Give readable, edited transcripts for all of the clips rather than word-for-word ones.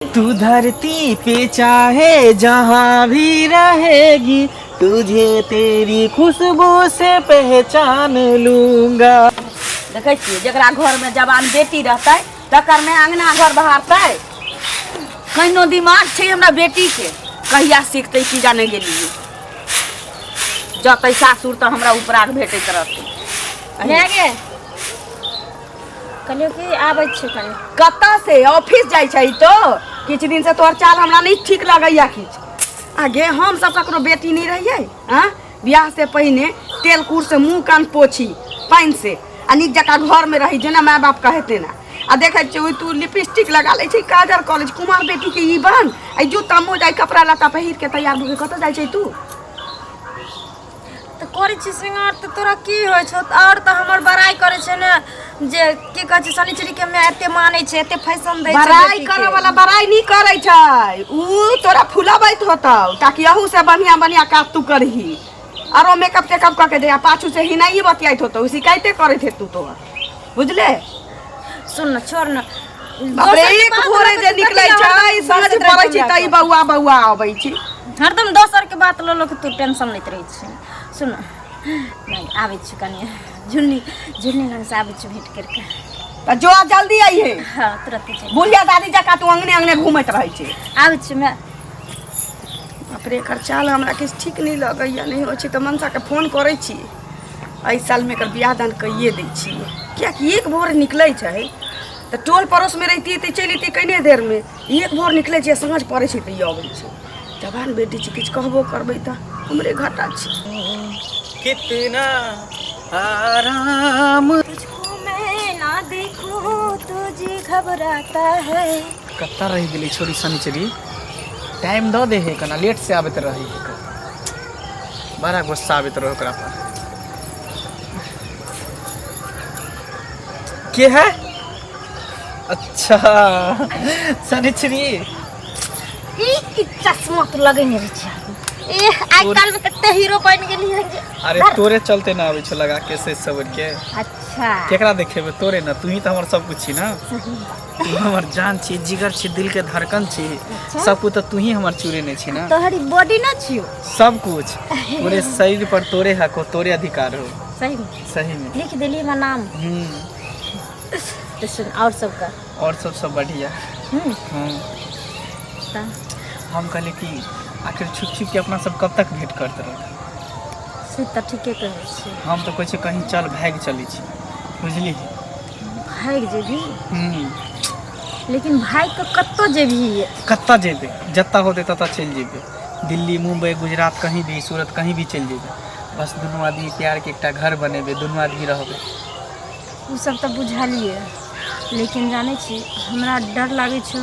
तू धरती पे चाहे जहाँ भी रहेगी, तुझे तेरी खुशबू से पहचान लूंगा। देखै छियै, जकरा घरमे जवान बेटी रहतै तकर नहि अङ्गना घर बहारतै। कहिनो दिमाग छै हमरा बेटीके, कहिया सीखतै की जाने गेलियै। जतै सासुर तऽ हमरा उपराग भेटैत रहतै। माय गे, कहलियौ कि आबै छी कनि। कतऽ से? ऑफिस जाइ छै तो किछु दिन से तोहर चाल हमरा नहि ठीक लगैया किछु। आगे हम सब ककरो बेटी नहि रहियै? आँ, बियाह से पहिने तेल कूर से मुँह कान पोछी पानि से आ नीक जकाँ घरमे रही, जेना माय बाप कहै तेना। आ देखै छियै, ओहि तू लिपस्टिक लगा लै छै, काजर कऽ लै छै, कुमार बेटीके ई बन आ जूता मोजा ई कपड़ा लत्ता पहिर के तैयार भऽ के कतऽ जाइ छै तू? तऽ करै छी श्रृंगार तऽ तोरा की होइ छौ? आओर तऽ हमर बड़ाइ करै छै ने जे की कहै छै, शनिचरी के माय एते मानै छै, एते फैशन दै छै। बड़ाइ बेटीके। करऽ वाला बड़ाइ नहि करै छै, ऊ तोरा फुलबैत होतौ ताकि अहू से बढ़िया बढ़िया काज तू करही, आरो मेकअप तेकअप कऽ के दे। आ पाछू से हिनाइए बतियाइत होतौ, शिकायते करैत हेतौ तोहर, बुझले? सुन न, छोड़ न। बाप रे, दोसर के एक बात भोरे लऽ जे कऽ निकलै कथी छै हरदम साँझ बसैत पड़ै रहै छै तऽ ई हमरा। बौआ बौआ अबै छै। हरदम दोसर के बात लऽ लऽ के तू टेंशन लैत रहै छी। सुन, नहि आबै छी कनि झुन्नी, झुन्नी लग से आबै छी भेंट करिके। तऽ जो, जल्दी अइहे। हाँ, तुरंत चलि। बुढ़िया दादी जकाँ तू अंगने अंगने घूमैत रहै छै। आबै छी मैं। बाप रे, एकर चाल हमरा किछु ठीक नहि लगैया। नहि होइ छै तऽ मनसाके फोन करै छी। एहि सालमे एकर बियाह दान कैये दै छियै, किएकि एक भोर निकलै छै तऽ टोल पड़ोसमे रहितियै तऽ चलि अयतियै कने देरमे। एक भोर निकलै छै, साँझ पड़ै छै तऽ ई अबै छै। जवान बेटी छै, किछु कहबो करबै तऽ हमरे घाटा छै। कितना आराम तुझको मैं ना देखूं तो जी घबराता है। कतऽ रहि गेलै छोरी शनिचरी? टाइम दऽ दे है, कना लेट से आबैत रहै है। बड़ा गुस्सा आबैत रहे ओकरा पर। के है? अच्छा, शनिचरी। ई की चश्मा तू लगेने रहै छै? ए, आइ काल्हि में कते हीरो बनि गेली हन जे। अरे, तोरे चलते ना आबै छौ लगा के से सवर के। अच्छा। केकरा देखेबे? तोरे ना। तू ही तऽ हमर सब कुछ छी ना। तू हमर जान छी, जिगर छी, दिल के धड़कन छी। सब कुछ तऽ तू ही हमर चुरेने छी ना। तोहरी बॉडी ना छियो। सब कुछ, पूरे शरीर पर तोरे हक हो, तोरे अधिकार हो। सही में? सही में। लिख देली हमर नाम। तो सुन, और सब का? और सब सब बढ़िया। तऽ हम कहले कि आखिर छुप छुप के अपना सब कब तक भेंट करते रह? से तऽ ठीके कहै छी। हम तऽ कहै छी कहीं चल, भागि चलै छी, बुझली? भागि जेबही? लेकिन भागि कऽ कतऽ जेबही? कतऽ जेबै? जतऽ होतै ततऽ चलि जेबै। दिल्ली, मुम्बई, गुजरात, कहीं भी, सूरत, कहीं भी चलि जेबै। बस दुनू आदमी प्यारके एकटा घर बनेबै, दुनू आदमी रहबै। ओ सब तऽ बुझलियै, लेकिन जानै छी, हमरा डर लागै छौ।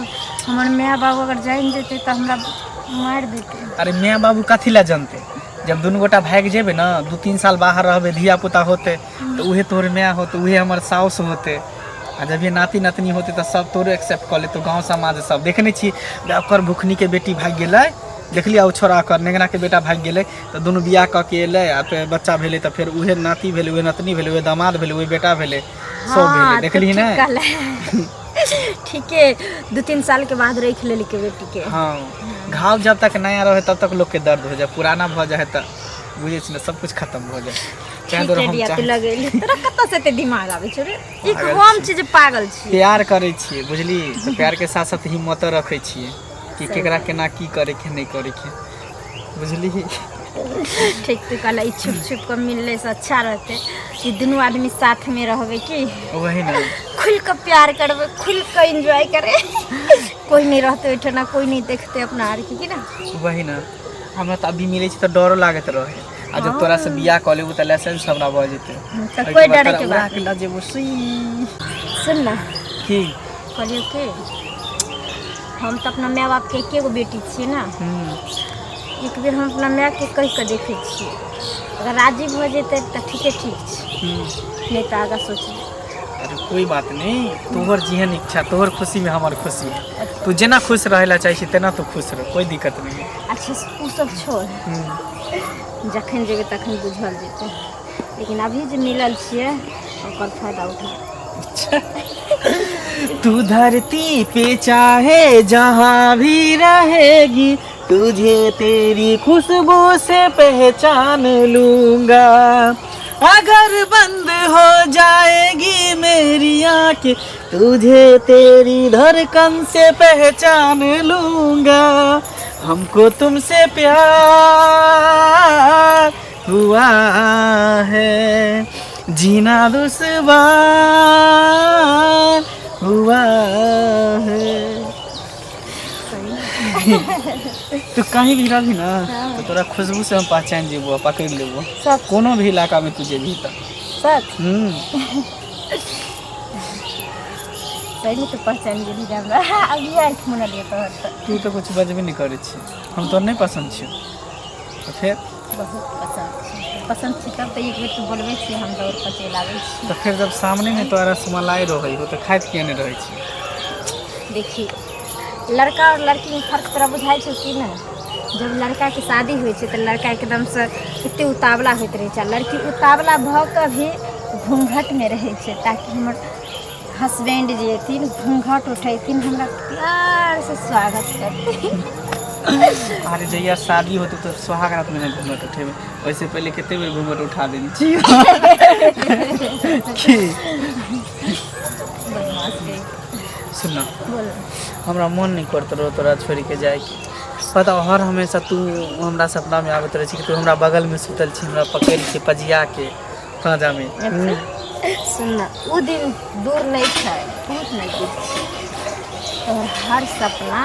हमर माय बाबू अगर जानि जेतै तऽ हमरा मारि देतै। अरे, माय बाबू कथी लए जनतै? जब दुनू गोटा भागि जेबै ने, 2-3 साल बाहर रहबै, धिया पुता होतै तऽ उहे तोहर माय होतै, उहे हमर साउस होतै। आ जब ये नाती नतनी होतै तऽ सब तोरो एक्सेप्ट कऽ लेतौ। गाँव समाज सब देखने छी, ओकर भुखनीके बेटी भागि गेलै, देखलियै? ओ छोड़ा ओकर नेगनाके बेटा भागि गेलै तऽ दुनू बियाह कऽ के एलै आ फेर बच्चा भेलै, तऽ फेर उहे नाती भेलै, उहे नतनी भेलै, उहे दामाद भेलै, उहे बेटा भेलै, सब भेलै। तऽ देखलिही ठीक ने? कहले, ठीके। 2-3 साल के बाद रखि लेलकै बेटीके। हाँ, घाव जब तक नया रहे तब तक लोग के दर्द हो जाए, पुराना भऽ जाए तऽ बुझै छी ने, सब कुछ खत्म भऽ जाए। तैं दुआरे ठीके हम डिया, तू चाहै लगेली। तोरा कतऽ से एते दिमाग आबै छौ रे? एक पागल हम छी। छी जे पागल छी। प्यार करै छियै, बुझली? तऽ प्यार के साथ साथ हिम्मतो रखै छियै कि केकरा केना की करे के, नहि करे के, बुझली? ठीक तू कहला। ई छुप छुप कऽ मिलले से अच्छा रहतै कि दुनू आदमी साथ में रहबै की? वही ने। खुल कऽ प्यार करबै, खुल कऽ एंजॉय करे, कोई नहीं रहते ओहिठिना, कोई नहीं देखते अपना आर के, की ना? वही ने। हमरा तऽ अभी मिलै छै तऽ डरो लागैत रहे आ जब तोरा से बियाह कऽ लेबू तऽ लाइसेंस हमरा भऽ जेतै। तऽ ओहिके कोई बाद डरे तोरा के उड़ा बात के लऽ जेबो सुई। सुन ना। की? कहलियौ कि हम तऽ अपना माय बापके एके गो बेटी छियै ने। एक बेर हम अपना मायके कहि कऽ देखै छियै। अगर राजी भऽ जेतै तऽ ठीके ठीक छै, नहि तऽ आगाँ सोचबै। अरे, कोई बात नहीं। तोहर जेहन इच्छा, तोहर खुशी में हमर खुशी है। तू जेना खुश रहे ला चाहे छी तेना तू खुश रह, कोई दिक्कत नहीं है। अच्छा, ओ सब छोड़। जखन जेबै तखन बुझल जेतै, लेकिन अभी जे मिलल छियै ओकर फायदा उठा। तू धरती पे चाहे जहाँ भी रहेगी, तुझे तेरी खुशबू से पहचान लूंगा। अगर बंद हो जाएगी मेरी आंखें, तुझे तेरी धड़कन से पहचान लूंगा। हमको तुमसे प्यार हुआ है, जीना दुश्वार हुआ है। तू कहीं भी रहबी ना तो तोरा खुशबू से हम पहचान जेबो, पकड़ लेबो। सच? कोनो भी इलाका में तू जेबही तऽ। सच? हम्म। सही में तो पहचान गेली हमरा। अभी आँखि मुनलियै तोहर तऽ। तू तऽ कुछ बजबे नहि करै छी। हम तोर नहि पसन्द छियौ तऽ फेर? बहुत पसन्द छी, पसन्द छी, तब तऽ एक बेर तू बोलबै छी, हम दौड़ कऽ चलि आबै छी। तऽ फेर जब सामनेमे तोरा रसमलाई रहै हो तऽ खाइत किया नहि रहै छी? देखी, लड़का और लड़कीमे फर्क तोरा बुझाइ छौ कि नहि? जब लड़काके शादी होइ छै तऽ लड़का एकदमसँ एते उतावला होइत रहै छै, आ लड़की उतावला भऽ कऽ भी घूँघटमे रहै छै, ताकि हमर हसबैंड जे एथिन, घूँघट उठेथिन, हमरा प्यारसँ स्वागत करथिन। अरे, जहिया शादी होतौ तऽ सोहाग रातमे नहि घूँघट उठेबै, ओहिसँ पहिले कते बेर घूँघट उठा देने छी की? बदमाश गई। सुन ना। बोल। हमरा मन नहि करत रहो तोरा छोड़िके जाइके। पता, हर हमेशा तू हमरा सपनामे आबैत रहै छी कि तू हमरा बगलमे सुतल छी, हमरा पकड़ि के पजियाके पाँजामे। सुन ना, ओ दिन दूर नहि छै, बहुत नजदीक छै। तोहर हर सपना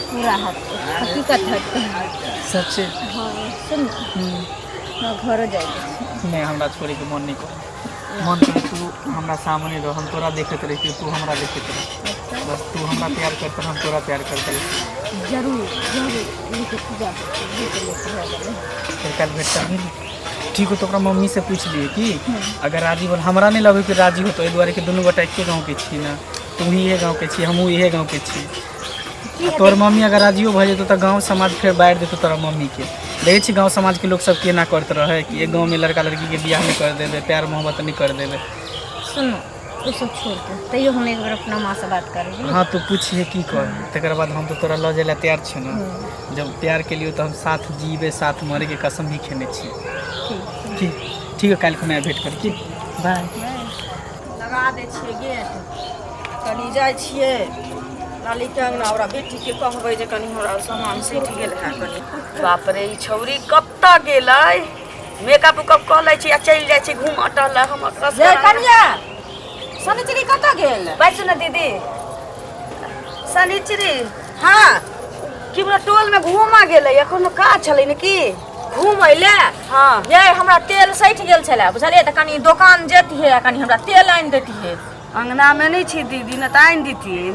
पूरा होतै, हकीकत होतै। सच्चे? हाँ, सुन ना, हमरा घरो जाइके छै। नहि, हमरा छोड़ैके मन नहि कर। मन करे तू हमरा सामने रह, हम तोरा देखैत रही, तू हमरा देखैत रह। अच्छा। बस तू हमरा प्यार करते, हम तोरा प्यार करते रही। जरूर जरूर, लेकिन जा, लेके लेके भऽ गेलै। फेर काल्हि भेंट करबही ने? ठीक हो, तो ओकरा मम्मी से पूछ लिए कि अगर राजी बोल। हमरा नहीं लगे कि राजी होतो, एहि दुआरे कि दुनू गोटा एके गाँवके छी ने। तू ही इहे गाँवके छी, हमहूँ इहे गाँवके छी। की? आ तोहर मम्मी अगर राजियो भऽ जेतौ तऽ गाँव समाज फेर बारि देतौ तोरा मम्मीके। देखै छी गाँव समाजके लोक सब केना करैत रहै कि एक गाँवमे लड़का लड़कीके बियाह नहि कर देबै, प्यार मोहब्बत नहि कर देबै। सुनू, ओ सब छोड़ दे, तैयो हम एक बेर अपना माँ से बात करबै। हाँ, तू पूछिए की कह, तकर बाद हम तऽ तोरा लऽ जाइ लए तैयार छियै ने। जब प्यार केलियौ तऽ हम साथ जीबै साथ मरैके कसम भी खेने छियै। ठीक छै। ठीक ठीक है, काल्हि खुना भेंट कर की। बाय। लगा दै छियै गेट। कनि जाइ छियै लालीके अङ्गना, ओकरा बेटीके कहबै जे कनि हमरा सामान सठि गेल है कनि। बाप रे, ई छौरी कतऽ गेलै? मेकअप उकअप कऽ लै छै आ चलि जाइ छै घूमऽ टहलऽ। हम ये कनिया, शनिचरी कतऽ गेल? बैसू ने दीदी। शनिचरी? हाँ। कि हमरा टोलमे घूमऽ गेलै, एखन काज छलै ने की। घूमै ले? हाँ। ये, हमरा तेल सठि गेल छलै, बुझलियै? तऽ कनि दोकान जेतियै आ कनि हमरा तेल आनि देतियै। अङ्गनामे नहि छी दीदी, ने तऽ आनि दितियै।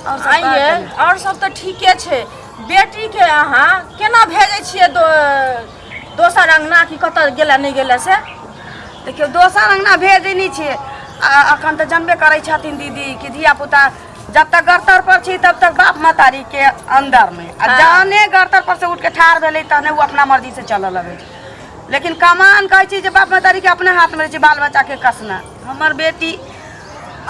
आओर सब आइये। आओर सब तऽ ठीके छै। बेटीके अहाँ केना भेजै छियै दोसर अङ्गना, कि कतऽ गेलै नहि गेलै से? देखियौ, दोसर अङ्गना भेजै नहि छियै। आ एखन तऽ जनबे करै छथिन दीदी कि धिया पुता जब तक गरतर पर छी तब तक बाप महतारीके अन्दरमे आ जहने गरतर पर से उठि के ठाढ़ भेलै तहने ओ अपना मर्जीसँ चलऽ लगै छै। लेकिन कमान कहै छी जे बाप महतारीके अपने हाथमे रहै छै बाल बच्चाके कसना। हमर बेटी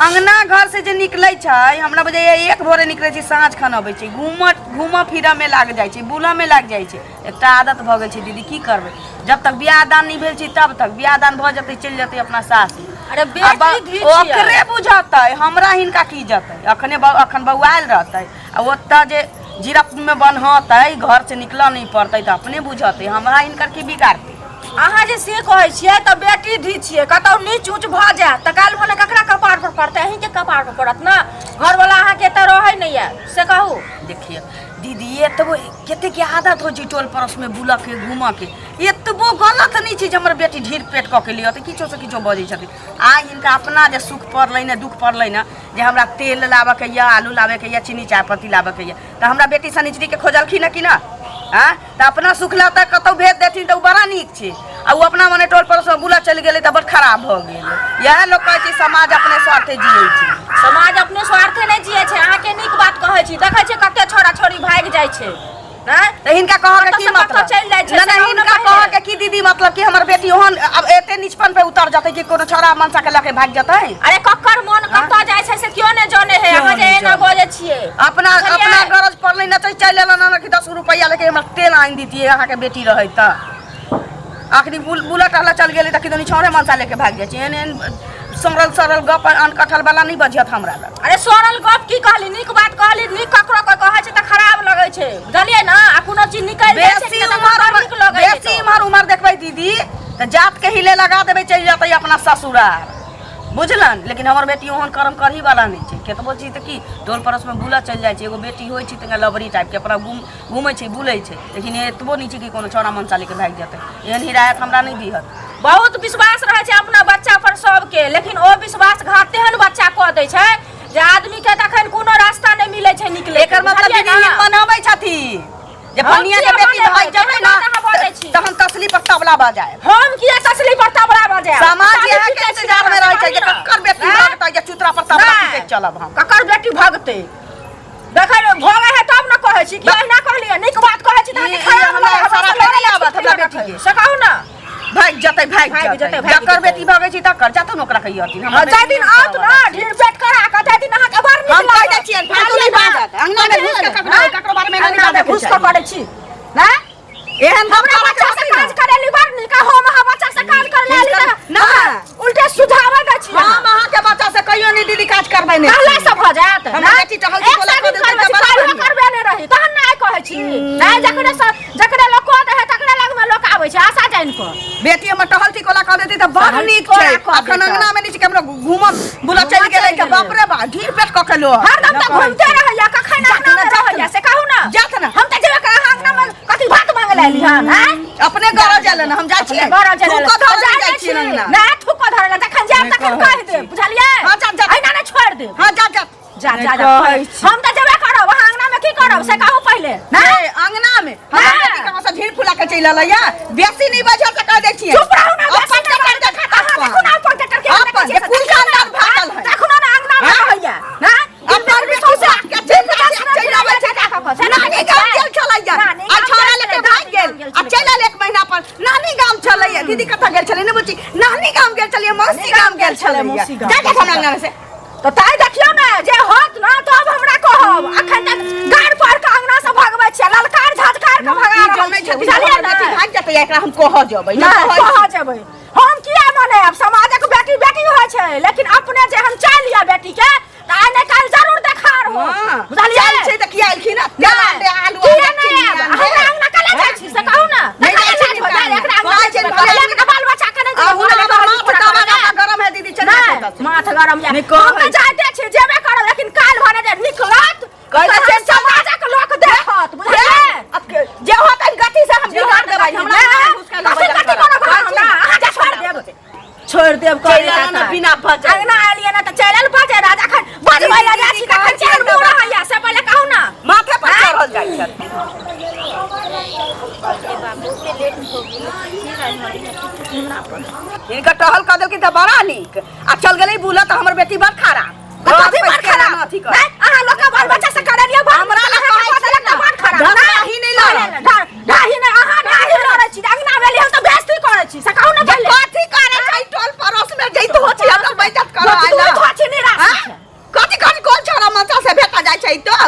अङ्गना घर से जे निकलै छै, हमरा बुझाइए एक भोरे निकलै छै, साँझ खन अबै छै। घूमऽ घूमऽ फिरऽमे लागि जाइ छै, बुलऽमे लागि जाइ छै। एकटा आदत भऽ गेल छै दीदी, की करबै? जब तक बियाह दान नहि भेल छै तब तक। बियाह दान भऽ जेतै, चलि जेतै अपना सासुर। अरे, आ बेटी धी छियै। ओकरे बुझतै, हमरा हिनका की जेतै? अखने अखन बौआयल रहतै आ ओतऽ जे जिरपमे बन्हतै, घर से निकलऽ नहि पड़तै, तऽ अपने बुझतै। हमरा हिनकर की बिगाड़तै? अहाँ जे से कहै छियै तऽ बेटी धी छियै, कतौ नीच ऊँच भऽ जायत तऽ काल्हि भने ककरा कपार पर पड़तै? अहीँके कपार पर पड़त ने। घरवला अहाँके एतऽ रहै नहि यऽ, से कहू। देखिए दीदी, एतबो कतेक आदत होइ छै टोल पड़ोसमे बुलऽके घूमऽके, एतबो गलत नहि छै जे हमर बेटी ढीर पेट कऽ के लिअ तऽ किछो से किछो बजै छथिन। आइ हिनका अपना जे सुख पड़लै ने, दुख पड़लै ने, जे हमरा तेल लाबऽके यऽ, आलू लाबऽके यऽ, चीनी चायपत्ती लाबऽके यऽ, तऽ हमरा बेटी शनिचरीके खोजलखिन हँ कि ना? आँय, तऽ अपना सुख लए तऽ कतहु भेज देथिन तऽ ओ बड़ा नीक छै, आ ओ अपना मने टोल पड़ोसमे बुलऽ चलि गेलै तऽ बड़ खराब भऽ गेलै। इएह लोक कहै छै समाज अपने स्वार्थे जियै छै। समाज अपने स्वार्थे नहि जियै छै। अहाँके नीक बात कहै छी। देखै छियै कते छोरा छोरी भागि जाइ छै। नहि तऽ हिनका कहऽ के कतऽ की से कतऽ मतलब चलि जाइ छै, नहि से नहि कहू ने हिनका पहिले। कहऽ के की दीदी मतलब कि हमर बेटी ओहन अब एते निचपन पे उतर जतै कि कोनो छौड़ा मनसा के लऽ के भागि जतै। अरे ककर मोन कतऽ जाइ छै से केओ नहि जाने है, अहाँ जे एना बजै छियै। अपना बुझलियै? अपना गरज पड़लै नचै चलि एलन हन कि 10 रुपैआ लेके हमरा तेल आनि दितियै अहाँके बेटी रहै तऽ। आखिरी बुलट टहला चल गेलै तऽ किदनी छौड़े मनसा लेके भागि जाइ छै। एहन एहन सड़ल सड़ल गप अनकठल वाला नहि बजियत हमरा लग। अरे सड़ल गप की कहली, नीक बात कहली। नीक ककरो कोई कहै छै तऽ खराब लगै छै, बुझलियै ने? आ कोनो चीज निकलि जाइ छै बेसी तऽ उमर बड़ नीक लगै छै। बेसी इम्हर उम्हर देखबै दीदी तऽ जात के हिले लगा देबै, चलि जेतै अपना ससुरार, बुझलन? लेकिन हमर बेटी ओहन कर्म करही वाला नहि छै। केतबो छी तऽ की टोल पड़ोसमे बुलऽ चलि जाइ छै। एगो बेटी होइ छै तनिका लबरी टाइपके, अपना घूमै छै बुलै छै, लेकिन एतबो नहि छै कि कोनो छौड़ा मनसा लेके भागि जेतै। एहन हिदायत हमरा नहि दिहत। बहुत विश्वास रहै छै अपना बच्चा पर सबके, लेकिन ओ विश्वासघात तेहन बच्चा कऽ दै छै जे आदमी के तखन कोनो रास्ता नहि मिलै छै निकले। एकर मतलब बुझलियै दीदी ने? मनाबै छथिन जे हम फनिया के किया बेटी मनेबै? भागि जेतै केहन ने बात अहाँ बजै छी? तहन तसली पर तबला बजायब। हम किया तसली पर तबला बजायब? समाज ताली यहाँ के पीटै छी इंतजार में रहै छै जे ने? ककर बेटी आँय? भगतै जे चूतरा पर तबला नहि। पीटैत चलब हम। ककर बेटी भगतै? देखै ने भगै है तब ने कहै छी कि अहिना कहलियै। नीक बात कहै छी तऽ अहाँके ई खराब हमरा लगै, हमरा सारा से लड़ै नहि आबत हमरा लगै। बेटी के। से कहू ने। भागि जेतै, भागि भागि जेतै। जेतै, भागि जकर जेतै। बेटी भगै छै तकर जातौ ने ओकरा कहियथिन। हँ, जाहि दिन आओत ने ढीर पेट करा कऽ ताहि दिन अहाँके बड़ नीक हम कहि दै लागत। छियनि, फालतू नहि बाजत। अंगना मे घुसि कऽ ककरो ककरो बारे मे नहि अंगना मे बाजऽ के घुसि कऽ चाही। करै छी ने? एहन हमरा बच्चा से काज करेली बड़ नीक, आ हम अहाँ बच्चा से काज करे लेली तऽ ना। उल्टे सुझावे दै छी। हम अहाँके बच्चा से कहियो नहि दीदी काज करबै नहि। कहला से भऽ जायत? हमरा नहि? बेटी टहल छी एक बोला सए कऽ दिन देलकै करबै तऽ छी, बड़ा काल्हियो बढ़िआँ। करबे नहि रही तहन ने आइ कहै छी। नहि, जकरे लोक कऽ दै है तकरे लगमे लोक आबै छै आशा जानि कऽ। बेटी हमर टहल टिकोला कऽ देतै तऽ बड़ टहल नीक छै। टिकोला कऽ अखन देतै। अंगना मे नहि छै कि हमरा घूमल बुलऽ चलि गेलै तऽ बाप रे बा ढीर पेट कऽ के लो। हरदम तऽ घूमते रहैया, कखन जात अंगना ने, मे जात रहैया ने। से कहू ने। जात ने। हम तऽ जेबे कर अहाँ अंगना मे कथी भात मांगे लए एली हन? आँय? अपने गरज एलै ने, हम जाइ छियै। गरज एलै। थूको धरऽ जाइ लए जाइ छियै अंगना। नहि, थूको धरऽ लए जखन जायब नहि तखन कहै कहि देब, बुझलियै? हँ, जा, जा। एहिना नहि छोड़ि देब। हँ, जा जा जा नहि जा जा कहै छी। हम तऽ जेबे करब। अहाँ अंगना मे की करब से कहू पहिले। नहि अंगना मे हमरा नहि। बेटी कहाँ से ढीर फुला के चलि एलै या बेसी नहि बजल तऽ कहि दै छियै। चुप रहू ने, बेसी अपन नहि टकर बाजू। देखा अहाँ देखू ने अपन टकर के अपन जे कुल खानदान भागल है। देखू ने अंगना मे हाँ? रहैया ना अपन बेटी के चलि चलि आबै छै। नानी गाम गेल छलैया आ छौड़ा लेके भागि गेल आ चलि आयल एक महीना पर। नानी गाम छलैया दीदी कतऽ गेल छलै ने बुची? नानी गाम गेल छलैया, मौसी गाम गेल छलैया। मौसी गाम जा जा हमरा अंगना से। तऽ ताहि देखियौ ने जे होत ने तब हमरा कहब। अखन तक गाड़ पार के अंगना से भगबै छियै, ललकार झटकार के भगा ई रहल जनै छियै, छथिन बुझलियै हमर ने? बेटी भागि जेतै एकरा हम कहऽ जेबै। नहि कहऽ जेबै हम किया मनायब? समाजक बेटी बेटी होइ छै, लेकिन अपने जेहन चालि यऽ बेटी के तऽ आइ नहि काल्हि जरूर देखार हो, बुझलियै? चल छै तऽ किया एलखिन हँ? तेल नहि। आन दे, आलू आन किया दे, नहि चिन्नी आयब? आन दे। हमरा अंगना कला जाइ छी से कहू ने। नहि जाइ छी कला हिनका जाइ, एकरा अंगना कहै छियनि जेबै, भले एकरा बाल बच्चा के नहि आ जेबै, हुनका हमरा माथ पूरा दबा करबै। दबा गरम है दीदी, चलि नहि, जाइत छै। माथ गरम यऽ। नहि हम कहै तऽ जाइते छी, जेबे करब, लेकिन काल्हि भने जे निकलत कहै तऽ छियनि समाजक लोक देखत, बुझलियै? अब जे होतै गति से हम जे बिगाड़ होतै देबै। गति हमरा से। अंगना घुसि कऽ कथी लेबै। कथी करब अहाँ हमरा? अहाँ जे छोड़ि देब, छोड़ि देब चलि कहै आयल ने बिना बजै। अंगना एलियै ने तऽ चलि आयल बजै राज। अखन बजबै लए जाइ छी तखन दीदी, चलि मुँह रहैया से पहिले कहू ने। माथे पर चढ़ल जाइ छै। हिनकर टहल कऽ देलखिन तऽ बड़ा नीक आ चल गेलै बुलऽ तऽ हमर बेटी बड़ खराब। कथी घर बड़ पैस के खराब? अथी कर। नहि, अहाँ लोक के बाल बच्चा से करलियै बड़ हमरा लग अहाँके कहै कऽ देलक छियै तऽ बड़ खराब। ढाही नहि लड़ब। ढाही नहि, अहाँ ढाही लड़ै छी। अंगना मे एलियै हम तऽ बेइज्जती करै छी से कहू ने जे पहिले। कथी करै छै टोल पड़ोस में जैत हो छी हमरा बेइज्जत करऽ तू आयल। धोछी नहि राखै हाँ? छै। कथी कथी कोन छोरा मनसा से भेटा जाइ छै तो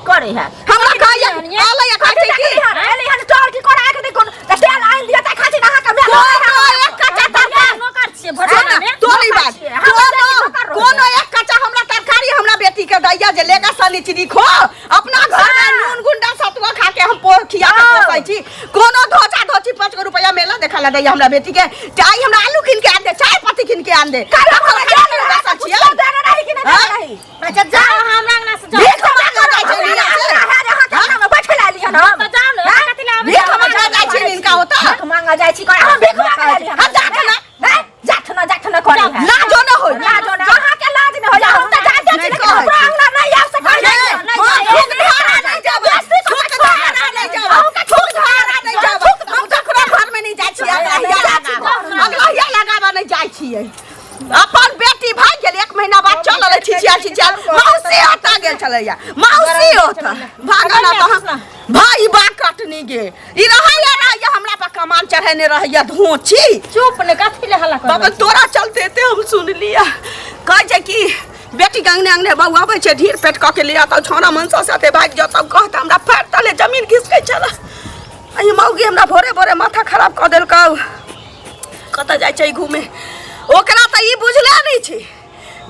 करे है हमरा कहैया आलै खाइ छै की? एली हन टोल की कोना आके देखो तऽ तेल आनि दिअ तऽ खातिर अहाँके मेल तो तो एक कच्चा तरकारी नौकर छियै सुन भटोरा ने, मे तो नहीं बात कोनो कोनो एक कच्चा हमरा तरकारी हमरा बेटी के दैया जे लेगा सनिचरी खो। अपना घर में नून गुंडा सतुआ खा के हम पो खिया के पोसै छी। कोनो धोचा धोची 5 गो रुपया मेला देखा ला दैया हमरा बेटी के। चाय हमरा आलू किन के आन दे, चाय पत्ती किन के आन दे। काल्हि हम हमरा खाना देने के रही, बसल छियै। पुछियौ देने रही कि नहि देने हाँ? रही? अच्छा जाओ हमरा अंगना से जाओ। भीख मांगऽ जाइ छै हमरा हिनका से। अंगना है जे अहाँके अंगना मे बैठे ला एलियै हन हम। तऽ जाओ ने हाँ? कथी लए आबै भीख छी? मांगऽ जाइ छै हिनका ओतऽ। भीख मांगऽ जाइ छी करे, हम भीख मांगऽ एलियै हन। हाँ, जाथ ना। नहि, जाथ ना, जाथ ना करे है। लाजो न होय। लाजो न, अहाँके लाज नहि होइए। हम तऽ जाइते छी, नहि लेकिन कहै हमरा छी। अंगना नहि आयब से कहै नहि, छी। हम थूक धारा नहि जेबै। थूक धारा नहि जेबै। थूक धारा नहि जेबै। हम ककरो घरमे नहि जाइ छियै। अगला हिया लगाबऽ। अगला हिया लगाबऽ नहि जाइ छियै। अपन बेटी भागि गेल एक महीना बाद चल अलै छिछिया छिछिया मौसी ओतऽ गेल छलैया मौसी ओतऽ भागल तहन भाई बा ई रहैया रहैया हमरा पर कमान चढ़ेने रहैया धोची। चुप ने, कथी ले हल्ला कर? बाबा तोरा चलते एते हम सुन लिया। कहै छै कि बेटी के अंगने अंगने बौआ आबै छै, ढीर पेट कऽ के ले आता, छौड़ा मनसा साथे भागि जाओ, कहता हमरा फाड़ तले जमीन घिसकै छला। ई मौगी हमरा भोरे भोरे माथा खराब कऽ देलकौ। कतऽ जाइ छै घूमे, ओकरा तऽ ई बुझले नहि छै।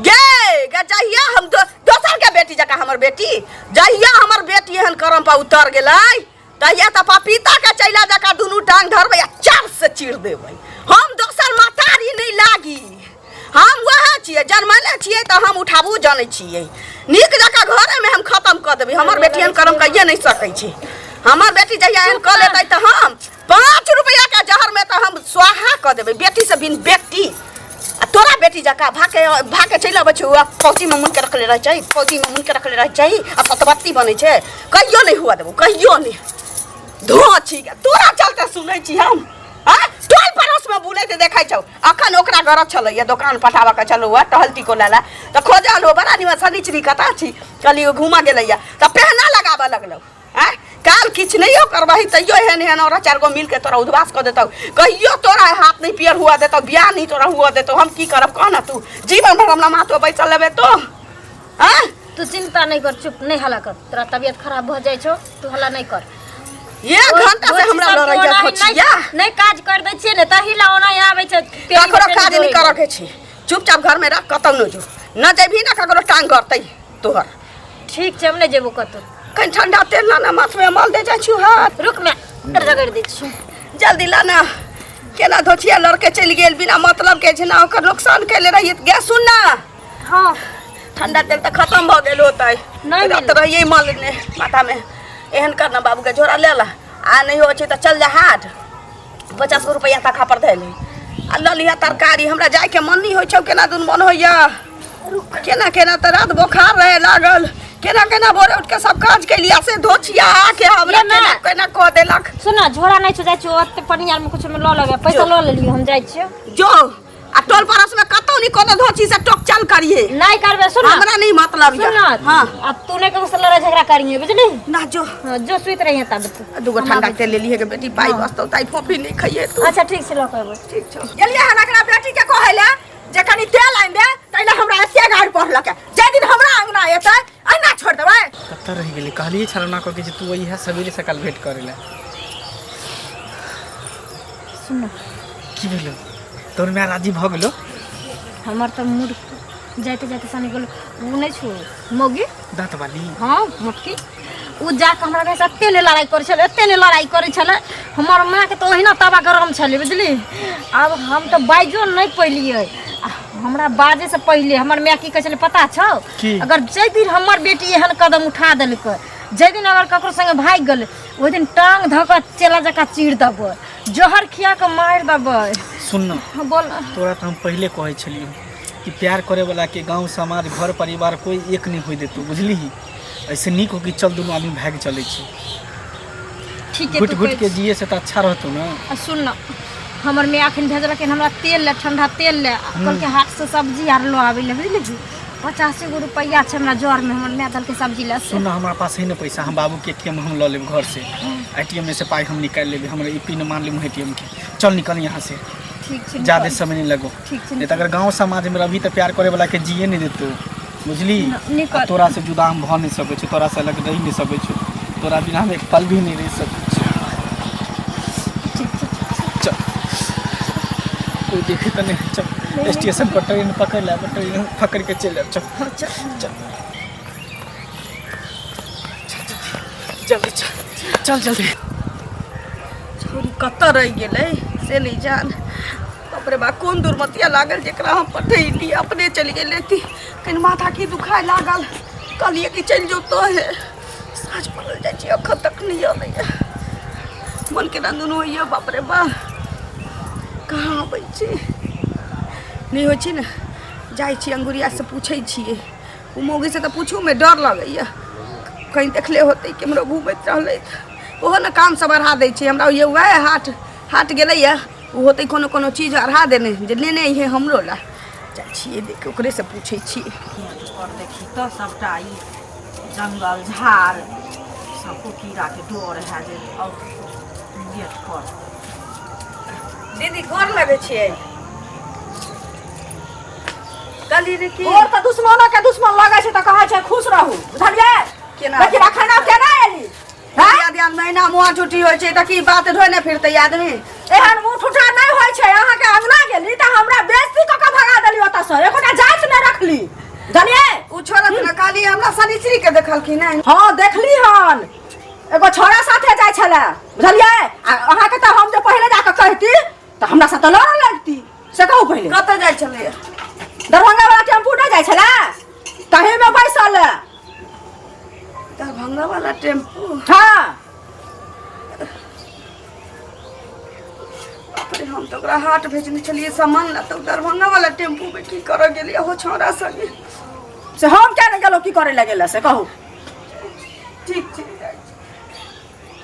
गे गे जहिया हम दोसर के बेटी जकाँ हमर बेटी, जहिया हमर बेटी एहन करम पर उतर गेलै तहिया तऽ पपीता के चैला जकाँ दुनू टांग धरबै आ चार से चीर देबै। हम दोसर महतारी नहि लागी, हम वएह छियै, जन्मले छियै तऽ हम उठाबू जानै छियै। नीक जकाँ घरेमे हम खत्म कऽ देबै। हमर बेटी एहन करम कहिए नहि सकै छै। हमर बेटी जहिया एहन कऽ लेतै तऽ हम 5 रुपैआ के जहर में तऽ हम स्वाहा कऽ देबै बेटी से बिन बेटी। आ तोरा बेटी जकाँ भाके भाके चलि अबै छै, ओ पौती में मुन के रखले रहै छै, पौती में मुन के रखले रहै छै आ सतबत्ती बनै छै। कहियो नहि हुआ देबौ, कहियो नहि। धो छी तोरा चलते सुनै छी हम। आ टोल पड़ोस में बुलैत देखै छौ। अखन ओकरा गरज छलैया दोकान पठाबऽ के छलौ हँ टहलती को लाला तऽ खोजल हो बड़ा निमन शनिचरी कतऽ छी, कहली ओ घूमऽ गेलैया तऽ पहना लगाबऽ लगलौ। आँय काल किछु नहियो करबही तैयो एहन एहन औरत 4 गो मिलके तोरा उद्वास कऽ देतौ, कहियो तोरा हाथ नहि पियर हुआ देतौ, बियाह नहि तोरा हुआ देतौ। हम की करब कह ना, तू जीवन भर हमरा माथो बैसल लेबे तो। आँय तू चिंता नहीं कर, चुप नहीं हल्ला कर, तोरा तबियत खराब भ जाइ छौ, तू हल्ला नहीं कर। एक घंटा से हमरा लड़ैया खोचिया। नहीं काज कर दै छियै ने तही ला ओना आबै छै। ककरो काज नहीं करऽ के छै, चुपचाप घर में रख, कतौ नहि जो, न जेबही ना ककरो टांग करतै तोहर। ठीक छै, हम नहि जेबो कतौ। कनि ठंडा तेल लाना, माथ में मल दे जाइ छी हाथ। रुक मैं रगड़ दै छी। जल्दी लाना। केना धोचिया लड़के चलि गेल बिना मतलब के छै ना, ओकर नुकसान कैले रहिए। गे सुन ना। हाँ ठंडा तेल तऽ खत्म भऽ गेल होतै। नहि रात मिलल। रहिए मल ने माथा में। एहन कर ना बाबू के झोरा ले ला, आ नहीं हो छै तऽ चल जा हाट, 50 गो रुपैआ तखा पर धैले आ लऽ लिहा तरकारी। हमरा जायके मन नहीं होइ छौ, केना दुन मन होइया, केना केना तऽ रात बोखार रहे लागल, केना केना भोरे उठ के सब काज केलिया से धोचिया आके हमरा ये केना माँ। केना कऽ देलक। सुन ना, झोरा नहीं छौ, जाइ छियौ ओते पनियार में कुछ में लऽ लेबै, पैसा लऽ लेलियौ, हम जाइ छियौ। जो आ टोल पड़ोस में कतौ नहीं कोनो धोची से टोक चाल करिए। नहीं करबे, सुन ना। हमरा नहीं मतलब सुन ना। हाँ। अब तू नहीं ककरो से लड़ाई झगड़ा करिए, बुझली ना? जो। हाँ, जो सुइत रहिए तब तू। दूगो ठंडा तेल ले लिए के बेटी, पाई बचतौ ताई फोफी नहीं खाइए तू। अच्छा ठीक छै, लऽ के अयबै। ठीक छौ। गेलियै हन एकरा बेटी के कहै ले जे कनी तेल आनि दे, तैले हमरा एते गारि पढ़लक। जाहि दिन हमरा अंगना एतै अहिना छोड़ि देबै। कतऽ रहि गेलै? कहलियै छल ना कऽ के जे तू अइहे सवेरे सकाल भेंट करै लए। सुन। की भेलो? तोर माय राजी भऽ गेलो? हमर तऽ मूड जाइते जाइते सनी गेलो। उ नहि छौ मौगी दाँत वाली? हाँ मोटकी। उ जाके हमरा कहै एते ने लड़ाई करै छलै, एते ने लड़ाई करै छलै, हमर माँके तऽ ओहिना तवा गरम छलै, बुझली? आब हम तऽ बाजियो नहि पैलियै। आ हमरा बाजैसँ पहिले हमर माय की कहै छलै पता छौ? की? अगर जाहि दिन हमर बेटी एहन कदम उठा देलकै, जाहि दिन अगर ककरो संगे भागि गेलै, ओहि दिन टांग धऽ कऽ चेला जकाँ चीर देबै, जहर खिया कऽ मारि देबै। सुन न। हाँ, बोल। तोरा तऽ हम पहिले कहै छलियौ कि प्यार करे वाला के गांव समाज घर परिवार कोई एक नहीं होई देतौ, बुझली? ऐसे नीक हो कि चल दुनू आदमी भागि चलै छी। ठीक है। घुट तू घुट कहै के जिए से तऽ अच्छा रहतौ ना। आ सुन न, हमर माय अखन भेजलखिन हमरा तेल ले, ठंडा तेल ले, आ कहलकै हाट से सब्जी आर लऽ आबै ले, बुझली? 85 गो रुपैआ छै हमरा जर में, हमर माय देलकै सब्जी ले से। सुन न, हमरा पास है ना पैसा, हम बाबू के एटीएम हम लऽ लेब घर से, एटीएम में से पाई हम निकालि लेबै, हमरा ई पिन मान लेब एटीएम के। चल निकल यहाँ से। ठीक छै। ज्यादा निकल। समय नहीं लगो। ठीक छै। नहीं तऽ अगर गाँव समाज में रही तऽ प्यार करे वाला के जिए नहीं देतौ, बुझली? निकल। आ तोरा से जुदा हम भऽ नहीं सकै छी, तोरा से अलग रहि नहीं सकै छी, तोरा बिना हम एक पल भी नहीं रहि सकै छी। ठीक छै। चल, कोई देखे तऽ नहीं। चल स्टेशन पर ट्रेन पकड़ ले, ट्रेन पकड़ के चलि आब। चल चल चल जल्दी, चल चल जल्दी। छौरी कतऽ रहि गेलै से नहि जान। बाप रे बा, कोन दुर्मतिया लागल जेकरा हम पठैली, अपने चलि गेल रहती। कनि माथा की दुखाय लागल, कहलियै कि चलि जो तो हे। साँझ पड़ल जाइ छी, अखन तक नहि अबैया। मन केना दुनू होइया, बाप रे बा, कहाँ अबै छी? नहि होइ छै ने, जाइ छी अंगुरियासँ पूछै छियै। ओ मौगीसँ तऽ पूछूमे डर लगैया, कहीं देखले होतै केम्हरो घूमैत रहलै तऽ ओहो ने काम सब अढ़ा दै छै। हमरा होइए वएह हाट हाट गेलैए, ओ होतै कोनो कोनो चीज अढ़ा देने जे लेने अइहे हमरो लए। जाइ छियै देख, ओकरेसँ पूछै छियै। पर देखी तऽ सबटा ई जंगल झाड़ सबको कीड़ाके डर है जे और गेट पर। दीदी, गोर लगै छियै। कहली रे की और तऽ दुश्मनो के दुश्मन लगै छै तऽ कहै छै खुश रहू, बुझलियै? केना? लेकिन अखन आब केना एली? दिया दिया महीना मुँह छुट्टी होइ छै तऽ की बात ढोइ ने फिरतै आदमी? एहन मुँह ठुठा नहि होइ छै। अहाँके अंगना गेली तऽ हमरा बेइज्जती कऽ के भगा देली ओतऽसँ, एकोटा जाति नहि रखली, बुझलियै? ओ छोड़त ने, कहली हमरा शनिचरी के देखलखिन हन? हँ, देखली हन, एगो छोड़ा साथे जाइ छलै, बुझलियै? आ अहाँके तऽ हम जे पहिले जाकऽ कहती तऽ हमरा साथ लड़ऽ लगती, से कहू पहिले। कतऽ जाइ छलै? दरभंगा वाला टेम्पू नहि जाइ छलै, तहीमे बैसल। दरभंगा वाला टेम्पू? हँ। बाप रे, हम तऽ ओकरा हाट भेजने छलियै सामान ला, तऽ दरभंगा वाला टेम्पू में की करऽ गेलियै हो छौड़ा संगे? से हम किया नहि गेलहुँ, की करे लए गेल से कहू। ठीक छै।